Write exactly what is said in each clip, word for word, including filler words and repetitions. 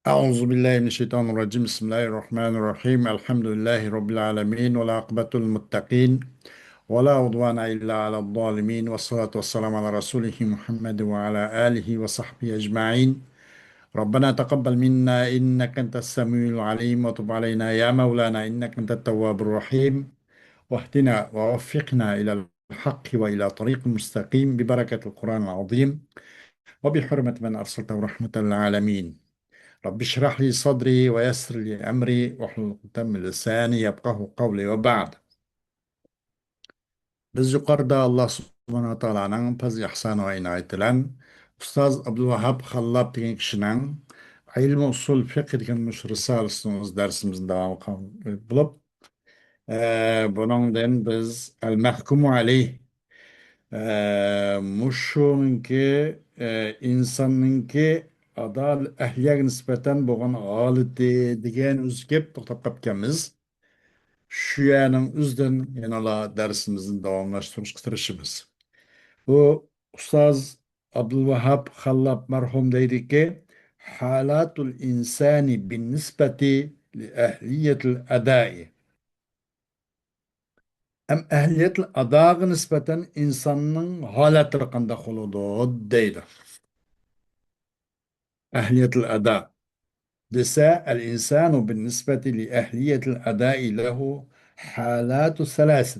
أعوذ بالله من الشيطان الرجيم. بسم الله الرحمن الرحيم. الحمد لله رب العالمين، والعاقبة للمتقين، ولا عدوان إلا على الظالمين، والصلاة والسلام على رسوله محمد وعلى آله وصحبه أجمعين. ربنا تقبل منا إنك أنت السميع العليم، وتب علينا يا مولانا إنك أنت التواب الرحيم، واهدنا ووفقنا إلى الحق وإلى طريق مستقيم ببركة القرآن العظيم وبحرمة من أرسلته رحمة للعالمين. رب اشرح لي صدري ويسر لي أمري واحلل عقدة من لساني يفقهوا قولي وبعد. بىز يۇقىرىدا ئاللا سۇبھانەھۇ ۋە تائالانىڭ پەزلى ئىھسانى ۋە ئىنايىتى بىلەن ئۇستاز ئابدۇلۋاھاب خاللاپ دېگەن كىشىنىڭ ئىلمى ئۇسۇل فىقھ دېگەن مۇشۇ رىسالىسىنىڭ ئۆز دەرسىمىزنى داۋام قىلغان بولۇپ، ئە، بۇنىڭدىن بىز ئەل مەھكۇمۇ ئەلەيھ، ئە، مۇشۇنىڭكى، ئە، ئىنساننىڭكى ئادا ئەھلىيەگە نىسبەتەن بولغان ھالىتى دېگەن ئۆزىگە كېلىپ توختاپ قاپتىكەنمىز. شۇ يەرنىڭ ئۆزىدىن يەنىلا دەرسىمىزنى داۋاملاشتۇرۇشقا تىرىشىمىز. بۇ ئۇستاز ئابدۇلۋاھاب خاللاپ مەرھۇم دەيدىكى، حالات الإنسان بالنسبة لأهلية الأداء. ئەم ئەھلىيەتىل ئاداغا نىسبەتەن ئىنساننىڭ ھالەتلىرى قانداق بولىدۇ دەيدۇ. ئەھلىيەتىل ئادا دېسە، الإنسان بالنسبة لأهلية الأداء له حالات ثلاث.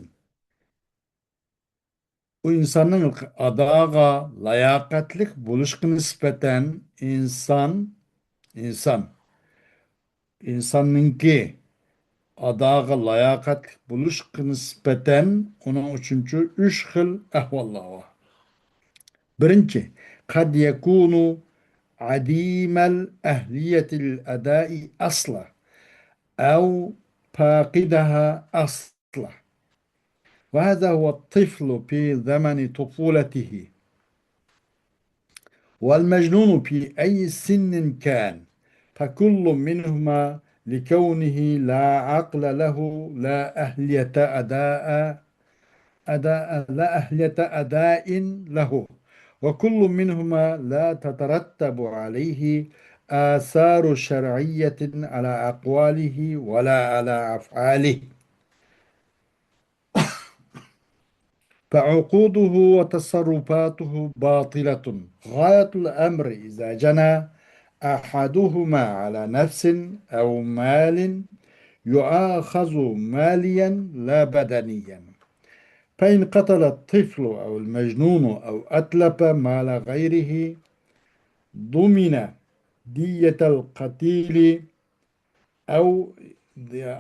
ئۇ ئىنساننىڭ ئاداغا لاياقەتلىك بولۇشقا نىسبەتەن ئىنسان، ئىنسان، ئىنساننىڭكى ئاداغا لاياقەتلىك بولۇشقا نىسبەتەن ئۇنىڭ ئۈچۈنچۇ ئۈچ خىل ئەھۋاللار بار. بىرىنچى، قد يكون عديم الأهلية للأداء أصلا أو فاقدها أصلا. وهذا هو الطفل في زمن طفولته، والمجنون في أي سن كان، فكل منهما لكونه لا عقل له لا أهلية أداء، أداء، لا أهلية أداء له، وكل منهما لا تترتب عليه آثار شرعية على أقواله ولا على أفعاله. فعقوده وتصرفاته باطلة. غاية الأمر إذا جنى أحدهما على نفس أو مال يؤاخذ ماليا لا بدنيا. فإن قتل الطفل أو المجنون أو أتلف مال غيره ضمن دية القتيل أو،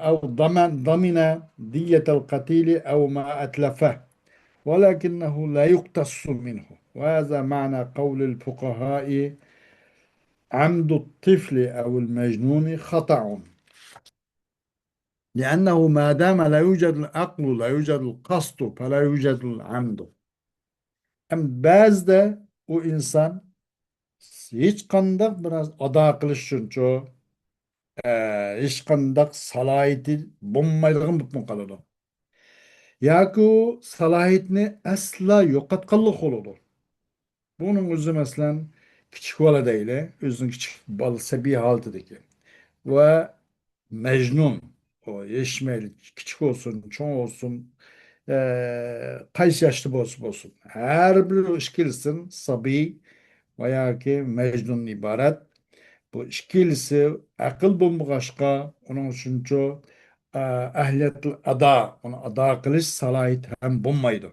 أو ضمن، ضمن دية القتيل أو ما أتلفه، ولكنه لا يقتص منه. وهذا معنى قول الفقهاء: عمد الطفل أو المجنون خطأ، لأنه ما دام لا يوجد العقل، لا يوجد القصد، فلا يوجد العمد. ئەم بەزىدە ئۇ ئىنسان ھېچقانداق بىر نەرسە ئادا قىلىش ئۈچۈنچۇ، ئە، ھېچقانداق سالاھىيىتى بولمايدىغان بولۇپمۇ قالىدۇ. ياكى ئۇ سالاھىيىتىنى ئەسلا يوقاتقانلىق بولىدۇ. بۇنىڭ ئۆزى، مەسىلەن، كىچىك بالا دەيلى، ئۆزىنىڭ كىچىك بالا، سەبىي ھالىتىدىكى ۋە مەجنۇن، ئۇ ھېچ مەيلى كىچىك بولسۇن، چوڭ بولسۇن، ئە، قايسى ياشتا بولسا بولسۇن، ھەر بىر ئىككىلىسىدىن سابىي ۋە ياكى مەجنۇندىن ئىبارەت. بۇ ئىككىلىسى ئەقىل بولمىغاچقا، ئۇنىڭ ئۈچۈنچۇ، ئە، ئەھلىيەتۇل ئادا، ئۇنى ئادا قىلىش سالاھىيىتى ھەم بولمايدۇ.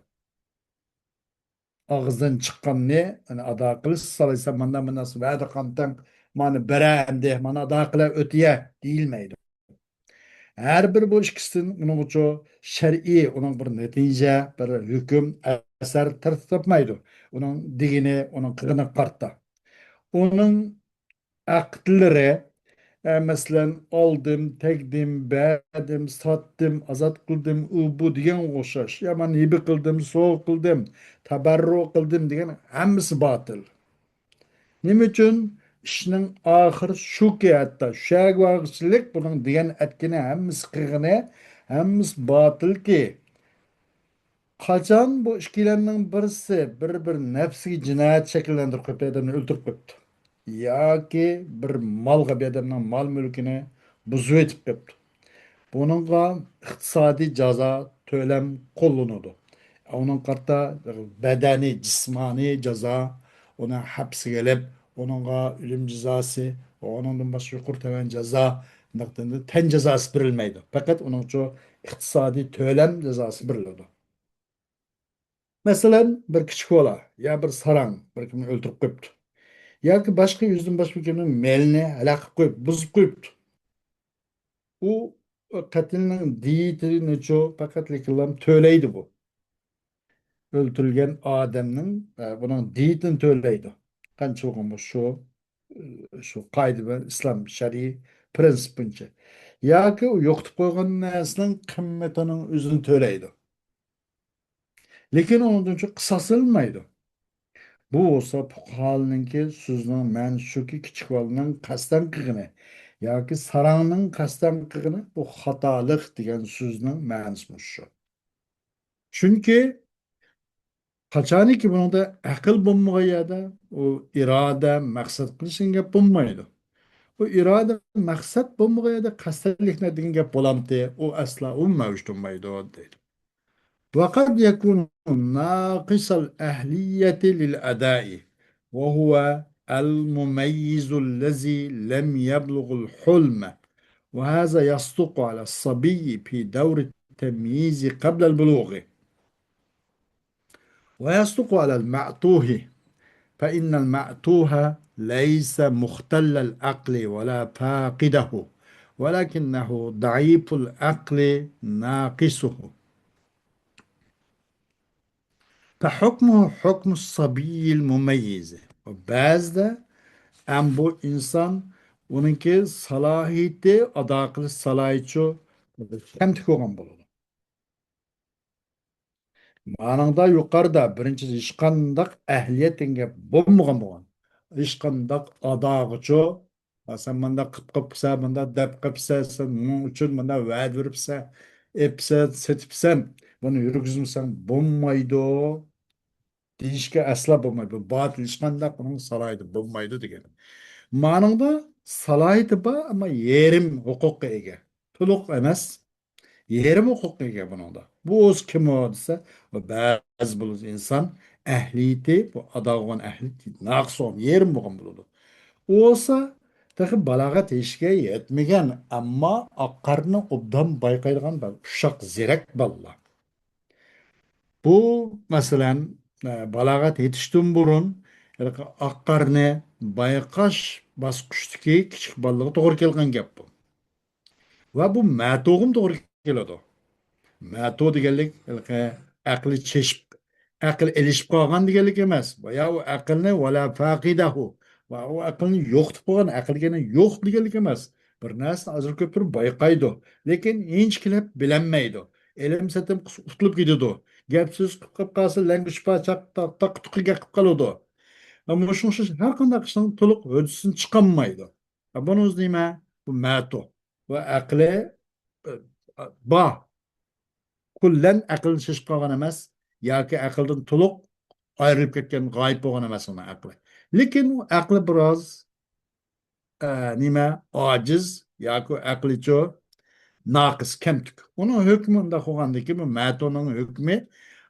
ئاغزىدىن چىققاننى، يەنى، ئادا قىلىش سالاھىيىتى، مانا، مانا، ۋەدە قانتەڭ، مانا، بېرە ئەمدى، مانا، ئادا قىلە ئۆتىيە دېيىلمەيدۇ. ھەر بىر بۇ ئىككىسىدىن ئۇنىڭغىچۇ شەرئىي، ئۇنىڭ بىر نەتىجە، بىر ھۆكۈم، ئەسەر، تەرتىپ تاپمايدۇ. ئۇنىڭ دېگىنى، ئۇنىڭ قىلغىنىغا قارىتا. ئۇنىڭ ئەقىدىلىرى، ئە، مەسىلەن، ئالدىم، تەگدىم، بەردىم، ساتتىم، ئازاد قىلدىم، ئۇ، بۇ دېگەنگە ئوخشاش. يا مانا ھىبە قىلدىم، سوۋغا قىلدىم، تەبەررۇ قىلدىم دېگەن ھەممىسى باتىل. نېمە ئۈچۈن؟ ئىشنىڭ ئاخىرى شۇكى، ھەتتا شۇ يەرگە بارغۇچىلىك بۇنىڭ دېگەن ئەتكىنى ھەممىسى، قىلغىنى ھەممىسى باتىلكى. قاچان بۇ ئىككىيلەننىڭ بىرسى بىر، بىر نەپسىگە جىنايەت شەكىللەندۈرۈپ قويۇپتۇ، ئادەمنى ئۆلتۈرۈپ قويۇپتۇ. ياكى بىر مالغا، بىر ئادەمنىڭ مال-مۈلكىنى بۇزۇۋېتىپ قويۇپتۇ. بۇنىڭغا ئىقتىسادىي جازا تۆلەم قوللىنىدۇ. ئۇنىڭ قارىتا بەدەنىي، جىسمانىي جازا، ئۇنى ھەپسىگە ئېلىپ، ئۇنىڭغا ئۆلۈم جازاسى، ئۇنىڭدىن باشقا يۇقىرى تۆۋەن جازا، تەن جازاسى بېرىلمەيدۇ. پەقەت ئۇنىڭ ئۈچۈن ئىقتىسادىي تۆلەم جازاسى بېرىلىدۇ. مەسىلەن، بىر كىچىك بالا يا بىر ساراڭ بىر كىمنى ئۆلتۈرۈپ قويۇپتۇ. ياكى باشقا يۈزدىن باشقا بىر كىمنىڭ مېلىنى ھالاك قىلىپ قويۇپ، بۇزۇپ قويۇپتۇ. ئۇ قەتلنىڭ دىيىتىنىچۇ پەقەتلىكىنلا تۆلەيدۇ بۇ. ئۆلتۈرۈلگەن ئادەمنىڭ، ئە، بۇنىڭ دىيىتىنى تۆلەيدۇ. قانچە بولغان بولسا شۇ، شۇ قائىدە بىلەن ئىسلام شەرئىي پرىنسىپ بويىچە. ياكى ئۇ يوقىتىپ قويغان نەرسىنىڭ قىممىتىنىڭ ئۆزىنى تۆلەيدۇ. لېكىن ئۇنىڭدىن چوڭ قىساس ئېلىنمايدۇ. بۇ بولسا پۇقھالارنىڭكى سۆزىنىڭ مەنىسى شۇكى، كىچىك بالىنىڭ قەستەن قىلغىنى ياكى ساراڭنىڭ قەستەن قىلغىنى بۇ خاتالىق دېگەن سۆزنىڭ مەنىسى مۇشۇ. چۈنكى قاچانكى بۇنىڭدا ئەقىل بولمىغان يەردە ئۇ ئىرادە، مەقسەت قىلىش دېگەن گەپ بولمايدۇ. ئۇ ئىرادە، مەقسەت بولمىغان يەردە قەستەنلىكنى دېگەن گەپ بولامتى؟ ئۇ ئەسلا ئۇ مەۋجۇت بولمايدۇ دەيدۇ. وقد يكون ناقص الأهلية للأداء، وهو المميز الذي لم يبلغ الحلم، وهذا يصدق على الصبي في دور التمييز قبل البلوغ، ويصدق على المعتوه، فإن المعتوه ليس مختل العقل ولا فاقده، ولكنه ضعيف العقل ناقصه. فحكمه حكم الصبي المميز. بەزىدە ئەم بۇ ئىنسان، ئۇنىڭكى سالاھىيىتى، ئادا قىلىش سالاھىيىتى شۇ كەمتۈك بولغان بولىدۇ. مانىڭدا يۇقىرىدا بىرىنچى، ھېچقانداق ئەھلىيەت دېگەن گەپ بولمىغان بولغان. ھېچقانداق ئاداغىچۇ، ھا، سەن مانداق قىپ قىپسەن، مانداق دەپ قىپسەن، سەن مۇنىڭ ئۈچۈن مانداق ۋەدە بېرىپسەن، ئېپسەن، سېتىپسەن، بۇنى يۈرگۈزمىسەڭ بولمايدۇ دېيىشكە ئەسلا بولمايدۇ. بۇ باتىل، ھېچقانداق ئۇنىڭ سالاھىيىتى بولمايدۇ دېگەن. مانىڭدا سالاھىيىتى بار، ئەمما يېرىم ھوقۇققا ئىگە. تولۇق ئەمەس. يېرىم ھوقۇققا ئىگە بۇنىڭدا. بۇ ئۆزى كىم ئۇ دېسە، بۇ بەزى بولىدۇ ئىنسان ئەھلىيىتى، بۇ ئادا بولغان ئەھلىيىتى ناقىس بولغان، يېرىم بولغان بولىدۇ. ئۇ بولسا تېخى بالاغەت يېشىگە يەتمىگەن، ئەمما ئاق قارنى ئوبدان بايقايدىغان بىر ئۇششاق زېرەك بالىلار. بۇ، مەسىلەن، ئە، بالاغەت يېتىشتىن بۇرۇن ھېلىقى ئاق قارنى بايقاش باسقۇچتىكى كىچىك بالىلارغا توغرا كەلگەن گەپ بۇ. ۋە بۇ مەتۇغىمۇ توغرا كېلىدۇ. مەتۇ دېگەنلىك ھېلىقى ئەقلى چېشىپ، ئەقلى ئېلىشىپ قالغان دېگەنلىك ئەمەس. يا ئۇ ئەقلىنى ۋەلا فاقىدەھۇ، ۋە ئۇ ئەقلىنى يوقىتىپ قويغان، ئەقلى دېگەننى يوق دېگەنلىك ئەمەس. بىر نەرسىنى ئازراق كۆپتۈر بايقايدۇ. لېكىن ئىنچىكىلەپ بىلەلمەيدۇ. ئېلىم سېتىم قىس-، ئۇتۇلۇپ كېتىدۇ. گەپ سۆز قىلىپ قالسا، لەڭگە شىپا چاق-، تاق-، تاق-، تۇقى گەپ قىلىپ قالىدۇ. مانا مۇشۇ ئوخشاش ھەر قانداق ئىشنىڭ تولۇق ھۆددىسىدىن چىقالمايدۇ. بۇنىڭ ئۆزى نېمە؟ بۇ مەتۇ. ۋە ئەقلى، ئە، بار. كۈللەن ئەقلىدىن شېشىپ قالغان ئەمەس ياكى ئەقلىدىن تولۇق ئايرىلىپ كەتكەن، غايىب بولغان ئەمەس ئۇنىڭ ئەقلى. لېكىن ئۇ ئەقلى بىراز، ئە، نېمە، ئاجىز ياكى ئەقلىچۇ ناقىس، كەمتۈك. ئۇنىڭ ھۆكمى ئۇنداق بولغاندىكىن، بۇ مەتۇنىڭ ھۆكمى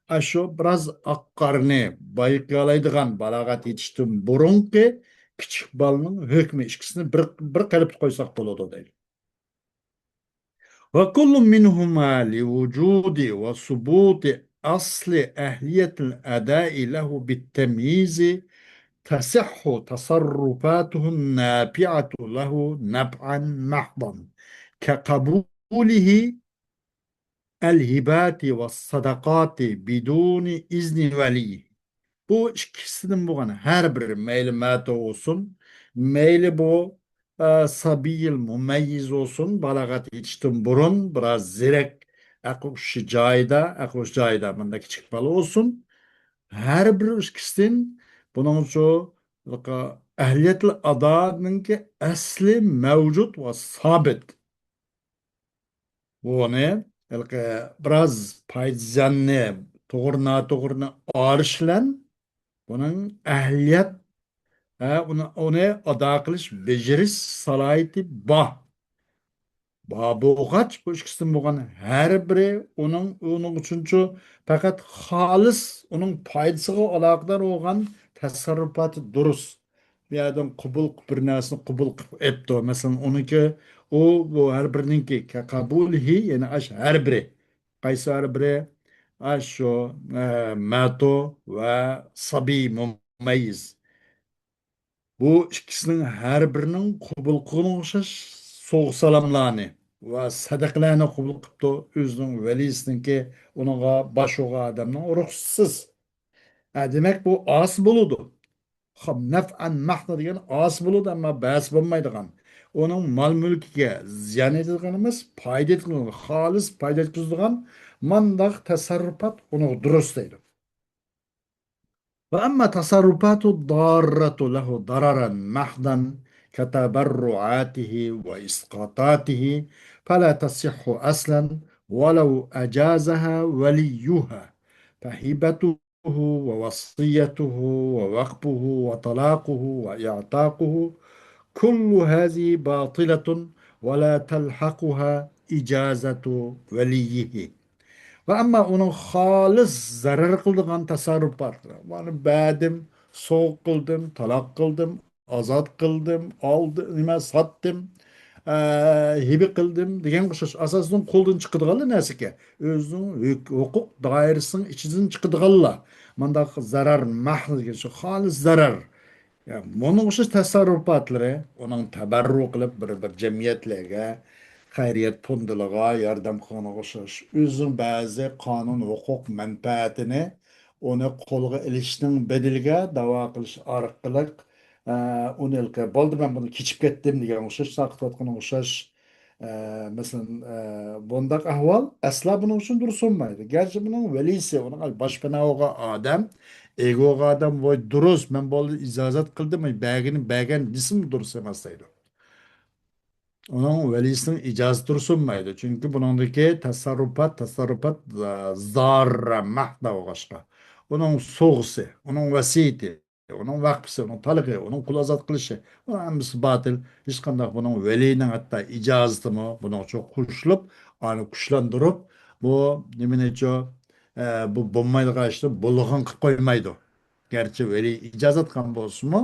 ئاشۇ بىراز ئاق قارنى بايقىيالايدىغان، بالاغەت يېتىشتىن بۇرۇنقى كىچىك بالىنىڭ ھۆكمى، ئىككىسىنى بىر، بىر قېلىپتا قويساق بولىدۇ دەيدۇ. وكل منهما لوجود وثبوت أصل أهلية الأداء له بالتمييز تصح تصرفاته النافعة له نفعا محضا كقبوله الهبات والصدقات بدون إذن وليه. بۇ ئىككىسىدىن بولغان ھەر بىرى، مەيلى مەتۇ بولسۇن، مەيلى بۇ، ئە، سەبىيىل مۇمەييىز بولسۇن، بالاغەت يېتىشتىن بۇرۇن بىراز زېرەك، ئەقلى ئۇشى جايىدا، ئەقلى ئۇشى جايىدا، مۇنداق كىچىك بالا بولسۇن، ھەر بىر ئىككىسىدىن بۇنىڭچۇ ئەھلىيەتلىك ئادانىڭكى ئەسلى مەۋجۇت ۋە سابىت. بۇنى ھېلىقى بىراز پايدا زىياننى، توغرا ناتوغرىنى ئايرىش بىلەن بۇنىڭ ئەھلىيەت، ھە، ئۇنى، ئۇنى ئادا قىلىش، بېجىرىش سالاھىيىتى بار. بار بولغاچ، بۇ ئىككىسىدىن بولغان ھەر بىرى ئۇنىڭ، ئۇنىڭ ئۈچۈنچۇ پەقەت خالىس ئۇنىڭ پايدىسىغا ئالاقىدار بولغان تەسەررۇپاتى دۇرۇس. بۇ يەردىن قوبۇل، بىر نەرسىنى قوبۇل قىلىپ ئېپتۇ. مەسىلەن، ئۇنىڭكى، ئۇ، بۇ ھەر بىرىنىڭكى، كەقابۇلىھى، يەنى ئاش ھەر بىرى. قايسى ھەر بىرى؟ ئاشۇ، ئە، مەتۇ ۋە سابىي مۇمەييىز. بۇ ئىككىسىنىڭ ھەر بىرىنىڭ قوبۇل قىلغىنىغا ئوخشاش سوۋغا سالاملارنى ۋە سەدىقىلەرنى قوبۇل قىپتۇ. ئۆزىنىڭ ۋەلىسىنىڭكى ئۇنىڭغا باش بولغان ئادەمنىڭ رۇخسىتىسىز. ھە، دېمەك، بۇ ئاسىي بولىدۇ. خام نەفئەن مەھدا دېگەن ئاسىي بولىدۇ، ئەمما بەس بولمايدىغان. ئۇنىڭ مال مۈلكىگە زىيان يېتىدىغان ئەمەس، پايدا يېتىدىغان، خالىس پايدا يەتكۈزىدىغان مانداق تەسەررۇپات ئۇنىڭغا دۇرۇس دەيدۇ. وأما تصرفات الضارة له ضررا محضا كتبرعاته وإسقاطاته فلا تصح أصلا ولو أجازها وليها، فهبته ووصيته ووقفه وطلاقه وإعتاقه، كل هذه باطلة ولا تلحقها إجازة وليه. ۋە ئەمما ئۇنىڭ خالىس زەرەر قىلىدىغان تەسەررۇپاتلىرى، مانا بەردىم، سوۋغا قىلدىم، تالاق قىلدىم، ئازاد قىلدىم، ئالدى، نېمە، ساتتىم، ئە، ھىبە قىلدىم دېگەنگە ئوخشاش ئاساسىدىن قولدىن چىقىدىغانلا نەرسىكەن. ئۆزىنىڭ ھۆك-، ھوقۇق دائىرىسىنىڭ ئىچىدىن چىقىدىغانلا. مانداق زەرەر مەھل دېگەن شۇ خالىس زەرەر. يا، بۇنىڭغا ئوخشاش تەسەررۇپاتلىرى، ئۇنىڭ تەبەررۇ قىلىپ بىر، بىر جەمئىيەتلەرگە خەيرىيەت فوندىلىرىغا ياردەم قىلغىنىغا ئوخشاش، ئۆزىنىڭ بەزى قانۇن ھوقۇق مەنپەئەتىنى ئۇنى قولغا ئېلىشنىڭ بەدىلىگە داۋا قىلىش ئارقىلىق، ئە، ئۇنى ھېلىقى، «بولدى، مەن بۇنى كېچىپ كەتتىم» دېگەن ئوخشاش، ساقىتىۋاتقىنىغا ئوخشاش، ئە، مەسىلەن، ئە، بۇنداق ئەھۋال ئەسلا بۇنىڭ ئۈچۈن دۇرۇس بولمايدۇ. گەرچە بۇنىڭ ۋەلىسى، ئۇنىڭ باشپەنا بولغان ئادەم، ئىگە بولغان ئادەم، «ۋاي، دۇرۇس، مەن بولدى، ئىجازەت قىلدىم، بەرگىنى بەرگەن» دېسىمۇ دۇرۇس ئەمەس دەيدۇ. ئۇنىڭ ۋەلىسىنىڭ ئىجازىتى تۇرسۇنمايدۇ. چۈنكى بۇنىڭدىكى تەسەررۇپات، تەسەررۇپات، ئە، زاررە مەھدا بولغاچقا. ئۇنىڭ سوۋغىسى، ئۇنىڭ ۋەسىيىتى، ئۇنىڭ ۋەقپىسى، ئۇنىڭ تالىقى، ئۇنىڭ قۇل ئازاد قىلىشى، بۇنىڭ ھەممىسى باتىل. ھېچقانداق بۇنىڭ ۋەلىنىڭ ھەتتا ئىجازىتىمۇ بۇنىڭغا قوشۇلۇپ، ئۇنى كۈچلەندۈرۈپ، بۇ نېمىنىچۇ، ئە، بۇ بولمايدىغان ئىشنى بولىدىغان قىلىپ قويمايدۇ. گەرچە ۋەلى ئىجازەت قىلغان بولسىمۇ،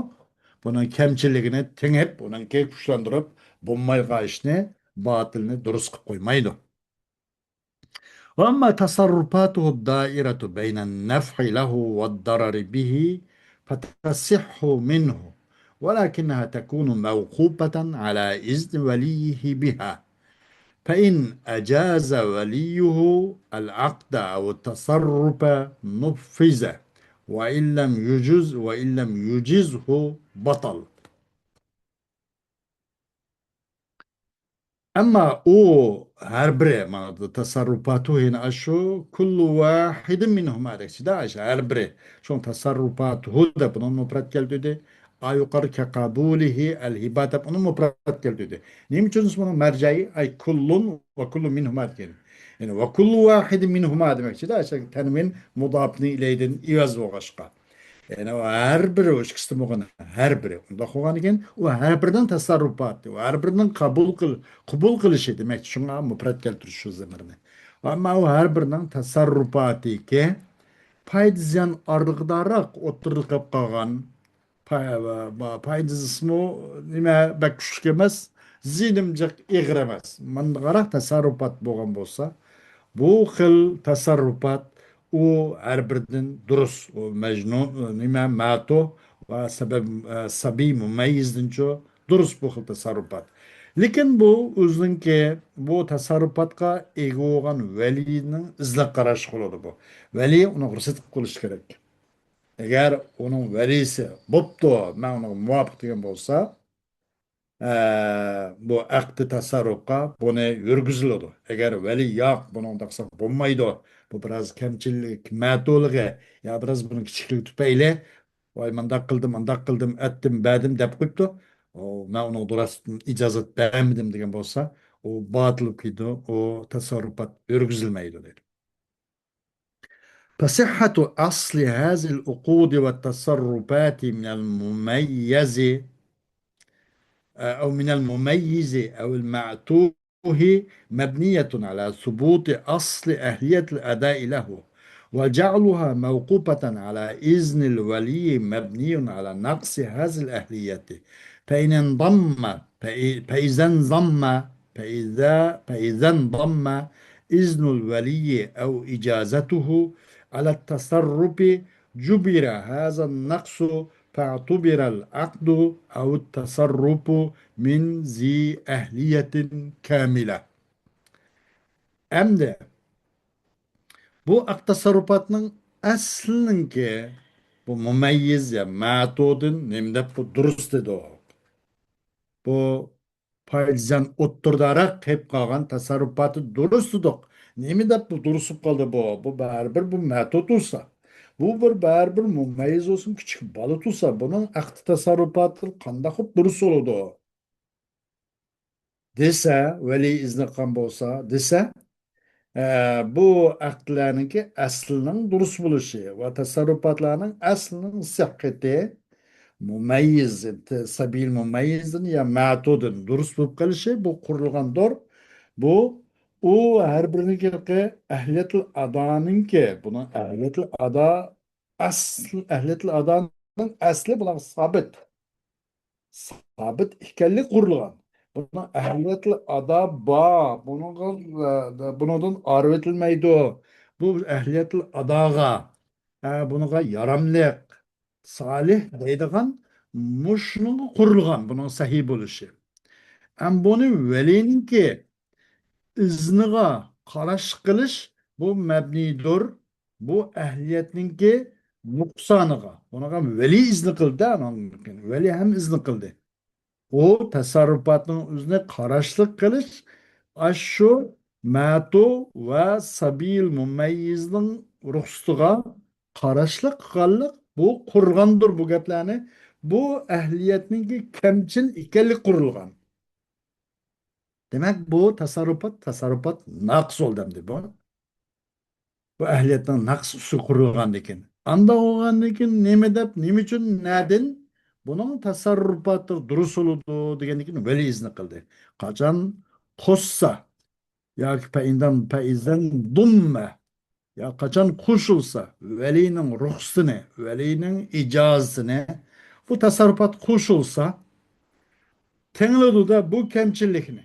بۇنىڭ كەمچىلىكىنى تېڭىپ، ئۇنىڭكى كۈچلەندۈرۈپ، بولمايدىغان ئىشنى، باتىلنى دۇرۇس قىلىپ قويمايدۇ. وأما تصرفاته الدائرة بين النفع له والضرر به فتصح منه، ولكنها تكون موقوفة على إذن وليه بها، فإن أجاز وليه العقد أو التصرف نفذ، وإن لم يجز، وإن لم يجزه بطل. ئەمما ئۇ ھەر بىرى، مانا، تەسەررۇپاتۇ، يەنە ئاشۇ كۇللۇ ۋاھىدىن مىنھۇما دەكچىدە، ئاشۇ ھەر بىرى. شۇڭا تەسەررۇپاتۇ دەپ بۇنى مۇپرەت كەلتۈردى. ئا يۇقىرى كەقابۇلىھى ئەل ھىبا دەپ ئۇنى مۇپرەت كەلتۈردى. نېمە ئۈچۈن دېسە بۇنىڭ مەرجەئى ئاي كۇللۇن ۋە كۇللۇ مىنھۇما دېگەن. يەنى ۋە كۇللۇ ۋاھىدىن مىنھۇما دېمەكچىدە، ئاشۇ تەنۋىن مۇداپنى ئىلەيدىن ئىۋەز بولغاچقا. يەنى ئۇ ھەر بىرى، ئۇ ئىككىسىدىن بولغان ھەر بىرى. ئۇنداق بولغاندىكىن، ئۇ ھەر بىرىنىڭ تەسەررۇپاتى، ئۇ ھەر بىرىنىڭ قوبۇل قىل-، قوبۇل قىلىشى دېمەكچى، شۇڭا مۇپرەت كەلتۈرۈش شۇ زېمىرنى. ئەمما ئۇ ھەر بىرىنىڭ تەسەررۇپاتىكى پايدا زىيان ئارىلىقىداراق ئوتتۇرىدا قېلىپ قالغان، پا-، پا-، پايدىسىمۇ نېمە بەك كۈچلۈك ئەمەس، زىيىنىمۇ جىق ئېغىر ئەمەس. مانداقراق تەسەررۇپات بولغان بولسا، بۇ خىل تەسەررۇپات ئۇ ھەر بىرىدىن دۇرۇس. ئۇ مەجنۇن، نېمە، مەتۇ ۋە سەبەب، ئە، سەبىي مۇمەييىزدىنچۇ دۇرۇس بۇ خىل تەسەررۇپات. لېكىن بۇ ئۆزىنىڭكى، بۇ تەسەررۇپاتقا ئىگە بولغان ۋەلىنىڭ ئىزلىق قاراشى بولىدۇ بۇ. ۋەلى ئۇنىڭغا رۇخسەت قىلىپ قويۇشى كېرەك. ئەگەر ئۇنىڭ ۋەلىسى، «بوپتۇ، مەن ئۇنىڭغا مۇۋاپىق» دېگەن بولسا، ئە، بۇ ئەقدى تەسەررۇپقا بۇنى يۈرگۈزۈلىدۇ. ئەگەر ۋەلى، «ياق، بۇنى ئۇنداق قىلساق بولمايدۇ، بۇ بىراز كەمچىللىك، مەتۇلۇقى، يا بىراز بۇنىڭ كىچىكلىكى تۈپەيلى، ۋاي، مانداق قىلدىم، ئانداق قىلدىم، ئەتتىم، بەردىم» دەپ قويۇپتۇ، «ئۇ، مەن ئۇنىڭغا دۇرۇس ئىجازەت بەرمىدىم» دېگەن بولسا، ئۇ باتىل بولۇپ كېتىدۇ، ئۇ تەسەررۇپات يۈرگۈزۈلمەيدۇ دەيدۇ. فصحة أصل هذه العقود والتصرفات من المميز، أو من المميز أو المعتوه مبنية على ثبوت أصل أهلية الأداء له، وجعلها موقوفة على إذن الولي مبني على نقص هذه الأهلية، فإن انضم، فإ-، فإذا انضم، فإذا، فإذا انضم إذن الولي أو إجازته على التصرف جبر هذا النقص فاعتبر العقد أو التصرف من ذي أهلية كاملة. ئەمدى بۇ ئەقىد تەسەررۇپاتنىڭ ئەسلىنىڭكى بۇ مۇمەييىز يا مەتۇدىن نېمە دەپ بۇ دۇرۇس دېدۇق؟ بۇ پايزان ئوتتۇرىداراق قېلىپ قالغان تەسەررۇپاتى دۇرۇس دېدۇق. نېمە دەپ بۇ دۇرۇس بولۇپ قالدى بۇ؟ بۇ بەرىبىر بۇ مەتۇد تۇرسا. بۇ بىر بەرىبىر مۇمەييىز بولسۇن، كىچىك بالا تۇرسا، بۇنىڭ ئەقىد تەسەررۇپاتى قانداق بولۇپ دۇرۇس بولىدۇ؟ دېسە، ۋەلى ئىزنى قىلغان بولسا، دېسە، ئە، بۇ ئەقىدلەرنىڭكى ئەسلىنىڭ دۇرۇس بولۇشى ۋە تەسەررۇپاتلارنىڭ ئەسلىنىڭ سىھھىتى مۇمەييىز، سەبىيىل مۇمەييىزدىن يا مەتۇدىن دۇرۇس بولۇپ قېلىشى، بۇ قۇرۇلغاندۇر. بۇ، ئۇ ھەر بىرىنىڭكى ئەھلىيەتۇل ئادانىڭكى، بۇنىڭ ئەھلىيەتۇل ئادا ئەسل، ئەھلىيەتۇل ئادانىڭ ئەسلى بۇلار سابىت. سابىت ئىكەنلىك قۇرۇلغان. بۇنىڭ ئەھلىيەتۇل ئادا بار، بۇنىڭغا، بۇنىڭدىن ئايرىۋېتىلمەيدۇ. بۇ ئەھلىيەتۇل ئاداغا، ئە، بۇنىڭغا ياراملىق، سالىھ دەيدىغان مۇشۇنىڭغا قۇرۇلغان، بۇنىڭ سەھىھ بولۇشى. ئەم بۇنى ۋەلىنىڭكى ئىزنىغا قاراشلىق قىلىش بۇ مەبنىدۇر، بۇ ئەھلىيەتنىڭكى نۇقسانىغا. بۇنىڭغا ۋەلى ئىزنى قىلدى، ۋەلى ھەم ئىزنى قىلدى. ئۇ تەسەررۇپاتنىڭ ئۆزىنى قاراشلىق قىلىش، ئاشۇ مەتۇ ۋە سەبىيىل مۇمەييىزنىڭ رۇخسىتىغا قاراشلىق قىلغانلىق، بۇ قۇرغاندۇر بۇ گەپلەرنى. بۇ ئەھلىيەتنىڭكى كەمچىل ئىكەنلىك قۇرۇلغان. دېمەك، بۇ تەسەررۇپات، تەسەررۇپات ناقىس بولدى ئەمدى بۇ. بۇ ئەھلىيەتنىڭ ناقىس ئۈستىگە قۇرۇلغاندىكىن. ئانداق بولغاندىكىن نېمە دەپ، نېمە ئۈچۈن، نەدىن؟ بۇنىڭ تەسەررۇپاتى دۇرۇس بولىدۇ دېگەندىكىن ۋەلى ئىزنى قىلدى. قاچان قوشسا، ياكى پەئىندەن، پەئىزەن دۇممە، يا قاچان قوشۇلسا، ۋەلىنىڭ رۇخسىتىنى، ۋەلىنىڭ ئىجازىتىنى، بۇ تەسەررۇپات قوشۇلسا، تېڭىلىدۇ-دە بۇ كەمچىللىكنى.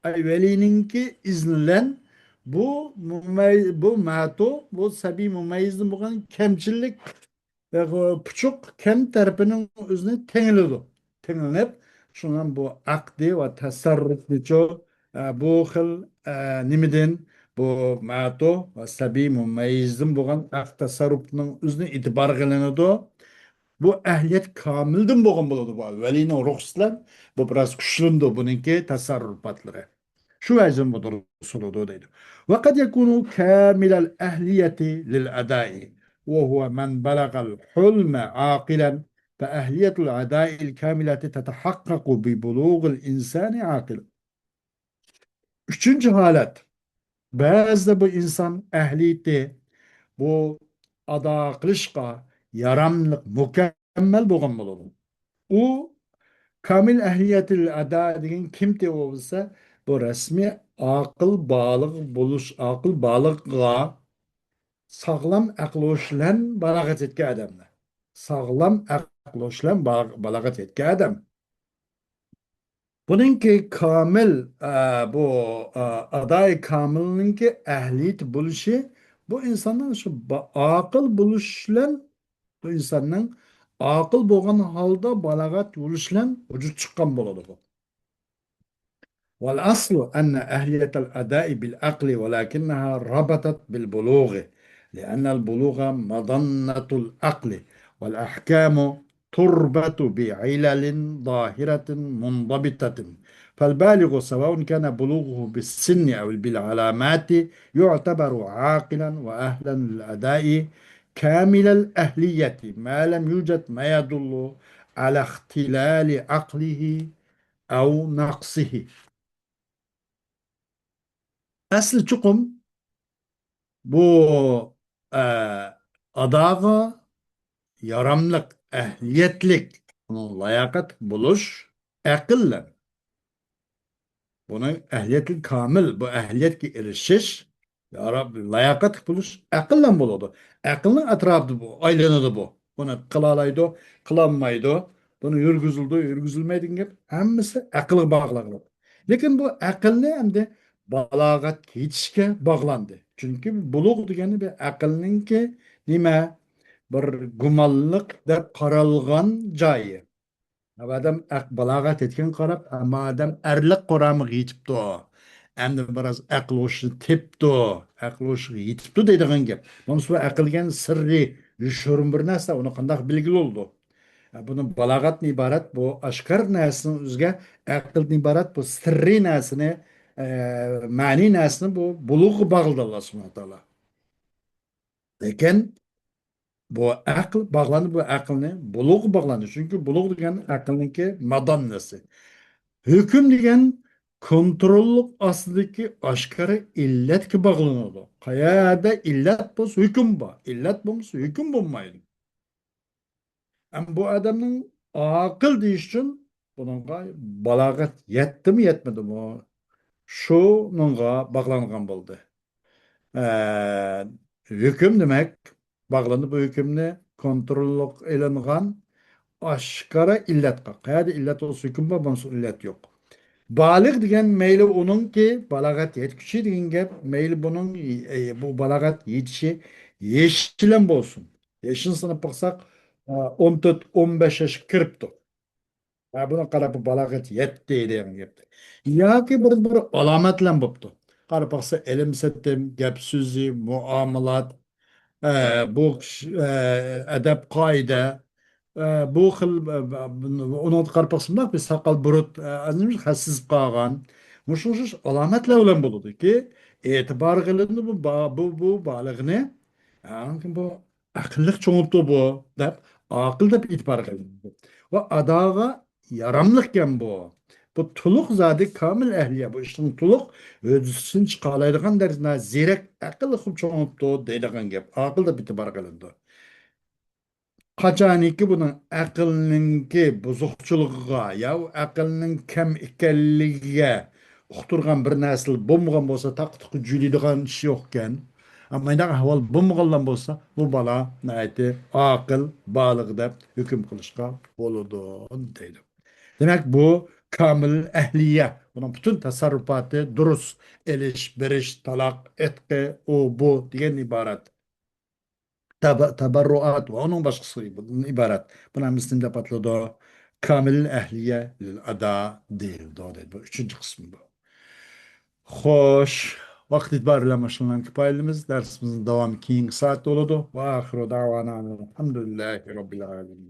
ئەي، ۋەلىنىڭكى ئىزنى بىلەن بۇ مۇمەي-، بۇ مەتۇ، بۇ سەبىي مۇمەييىزدىن بولغان كەمچىللىك، ئە، پۇچۇق كەم تەرىپىنىڭ ئۆزىنى تېڭىلىدۇ. تېڭىلىپ، شۇنىڭ بۇ ئەقدى ۋە تەسەررۇپنىچۇ، ئە، بۇ خىل، ئە، نېمىدىن، بۇ مەتۇ ۋە سەبىي مۇمەييىزدىن بولغان ئەقد تەسەررۇپنىڭ ئۆزىنى ئېتىبارغا ئېلىنىدۇ. بۇ ئەھلىيەت كامىلدىن بولغان بولىدۇ بۇ. ۋەلىنىڭ رۇخسىتى بىلەن بۇ بىراز كۈچلىنىدۇ بۇنىڭكى تەسەررۇپاتلىرى. شۇ ۋەجىدىن بۇ دۇرۇس بولىدۇ دەيدۇ. وقد يكون كامل الأهلية للأداء وهو من بلغ الحلم عاقلا، فأهلية الأداء الكاملة تتحقق ببلوغ الإنسان عاقلا. ئۈچىنچى ھالەت، بەزىدە بۇ ئىنسان ئەھلىيىتى بۇ ئادا قىلىشقا ياراملىق، مۇكەممەل بولغان بولىدۇ. ئۇ كامىل ئەھلىيەتىل ئادا دېگەن كىمتى ئۇ بولسا، بۇ رەسمىي ئاقىل بالىغ بولۇش، ئاقىل بالىغغا ساغلام ئەقلى ھوش بىلەن بالاغەت يەتكەن ئادەملەر. ساغلام ئەقلى ھوش بىلەن با-، بالاغەت يەتكەن ئادەم. بۇنىڭكى كامىل، ئە، بۇ، ئە، ئادائى كامىلنىڭكى ئەھلىيىتى بولۇشى، بۇ ئىنساننىڭ شۇ با-، ئاقىل بولۇش بىلەن، بۇ ئىنساننىڭ ئاقىل بولغان ھالدا بالاغەت بولۇش بىلەن ۋۇجۇد چىققان بولىدۇ بۇ. والأصل أن أهلية الأداء بالعقل، ولكنها ربطت بالبلوغ، لأن البلوغ مظنة العقل، والأحكام تربط بعلل ظاهرة منضبطة، فالبالغ سواء كان بلوغه بالسن أو بالعلامات يعتبر عاقلا وأهلا للأداء كامل الأهلية ما لم يوجد ما يدل على اختلال عقله أو نقصه. ئەسلى چوقۇم بۇ، ئە، ئاداغا ياراملىق، ئەھلىيەتلىك، لاياقەتلىك بولۇش ئەقىل بىلەن. بۇنىڭ ئەھلىيەتلىك كامىل، بۇ ئەھلىيەتكە ئېرىشىش، يارا-، لاياقەتلىك بولۇش ئەقىل بىلەن بولىدۇ. ئەقىلنىڭ ئەتراپىدا بۇ، ئايلىنىدۇ بۇ. بۇنى قىلالايدۇ، قىلالمايدۇ، بۇنى يۈرگۈزۈلىدۇ، يۈرگۈزۈلمەيدۇ دېگەن گەپ ھەممىسى ئەقىلگە باغلىنىدۇ. لېكىن بۇ ئەقىلنى ئەمدى بالاغەتكە يېتىشكە باغلاندى. چۈنكى بۇلۇغ دېگەننى بىر ئەقىلنىڭكى نېمە؟ بىر گۇمانلىق دەپ قارالغان جايى. ئادەم ئەق-، بالاغەت يەتكەن قاراپ، ئەمما ئادەم ئەرلىك قۇرامىغا يېتىپتۇ. ئەمدى بىراز ئەقىل ھوشىنى تېپىپتۇ، ئەقىل ھوشىغا يېتىپتۇ دەيدىغان گەپ. بولمىسا بۇ ئەقىل دېگەن سىررىي، يوشۇرۇن بىر نەرسە، ئۇنى قانداق بىلگىلى بولىدۇ؟ بۇنىڭ بالاغەتتىن ئىبارەت، بۇ ئاشكارا نەرسىنىڭ ئۆزىگە، ئەقىلدىن ئىبارەت بۇ سىررىي نەرسىنى، ئە، مەنىي نەرسىنى بۇ بۇلۇغغا باغلىدى ئاللا سۇبھانەھۇ ۋە تائالا. لېكىن بۇ ئەقىل باغلاندى، بۇ ئەقىلنى بۇلۇغغا باغلاندى. چۈنكى بۇلۇغ دېگەن ئەقىلنىڭكى ماداننىسى. ھۆكۈم دېگەن كونتروللۇق ئاستىدىكى ئاشكارا ئىللەتكە باغلىنىدۇ. قەيەردە ئىللەت بولسا، ھۆكۈم بار. ئىللەت بولمىسا، ھۆكۈم بولمايدۇ. ئەمما بۇ ئادەمنىڭ ئاقىل دېيىش ئۈچۈن بۇنىڭغا بالاغەت يەتتىمۇ، يەتمىدىمۇ، شۇنىڭغا باغلانغان بولدى. ئە، ھۆكۈم دېمەك، باغلىنىپ بۇ ھۆكۈمنى كونتروللۇق ئېلىنغان ئاشكارا ئىللەتقا. قەيەردە ئىللەت بولسا ھۆكۈم بار، بولمىسا ئىللەت يوق. بالىغ دېگەن مەيلى ئۇنىڭكى بالاغەت يەتكۈچى دېگەن گەپ، مەيلى بۇنىڭ، ئە، بۇ بالاغەت يېتىشى يېشىلەن بولسۇن. يېشىنى ساناپ باقساق، ئە، ئون تۆت، ئون بەش ياشقا كىرىپتۇ. ھە، بۇنى قاراپ، بۇ بالاغەت يەتتى دېگەن گەپتە. ياكى بىر، بىر ئالامەتلەر بوپتۇ. قاراپ باقسا، ئېلىم سېتىم، گەپ سۆزى، مۇئامىلات، ئە، بۇ كىشى، ئە، ئەدەپ قائىدە، ئە، بۇ خىل، ئە، ئۇنىڭغا قاراپ باقسا، مۇنداق بىر ساقال بۇرۇت، ئە، ئازراق سىزىپ قالغان. مۇشۇ، مۇشۇ ئالامەتلەر بىلەن بولىدۇكى، ئېتىبارغا ئېلىنىدۇ بۇ با-، بۇ، بۇ بالىغنى. ئە، بۇ ئەقىللىق چوڭىپتۇ بۇ، دەپ، ئاقىل دەپ ئېتىبارغا ئېلىنىدۇ. ۋە ئاداغا ياراملىقكەن بۇ. بۇ تولۇق زادى كامىل ئەھلىيە. بۇ ئىشنىڭ تولۇق ھۆددىسىدىن چىقالايدىغان دەرىجىدە زېرەك، ئەقىللىق چوڭىپتۇ دەيدىغان گەپ. ئاقىل دەپ ئېتىبارغا ئېلىنىدۇ. قاچانكى بۇنىڭ ئەقىلنىڭكى بۇزۇقچىلىقىغا يا ئۇ ئەقىلنىڭ كەم ئىكەنلىكىگە ئۇقتۇرغان بىر نەرسىلەر بولمىغان بولسا، تاقا-تۇقا جۈيلەيدىغان ئىش يوقكەن. ئەمما ئۇنداق ئەھۋال بولمىغانلار بولسا، بۇ بالا ناھايىتى ئاقىل، بالىغ دەپ ھۆكۈم قىلىشقا بولىدۇ، دەيدۇ. دېمەك، بۇ كامىل ئەھلىيە، بۇنىڭ پۈتۈن تەسەررۇپاتى دۇرۇس، ئېلىش، بېرىش، تالاق، ئېتىقى، ئۇ، بۇ دېگەندىن ئىبارەت. تەبە-، تەبەررۇئات ۋە ئۇنىڭ باشقىسىدىن ئىبارەت. بۇنى ھەممىسىنى دەپ ئاتىلىدۇ. كامىل ئەھلىيە لىل ئادا دېيىلىدۇ، دەيدۇ. بۇ ئۈچىنچى قىسمى بۇ. خوش، ۋاقىت ئېتىبارى بىلەن مۇشۇنىڭ بىلەن كۇپايىلىمىز. دەرسىمىزنىڭ داۋامى كېيىنكى سائەتتە بولىدۇ. ۋە ئاخىرۇ دەۋانا ئەلھەمدۇلىللاھى رەببىل ئالەمىن.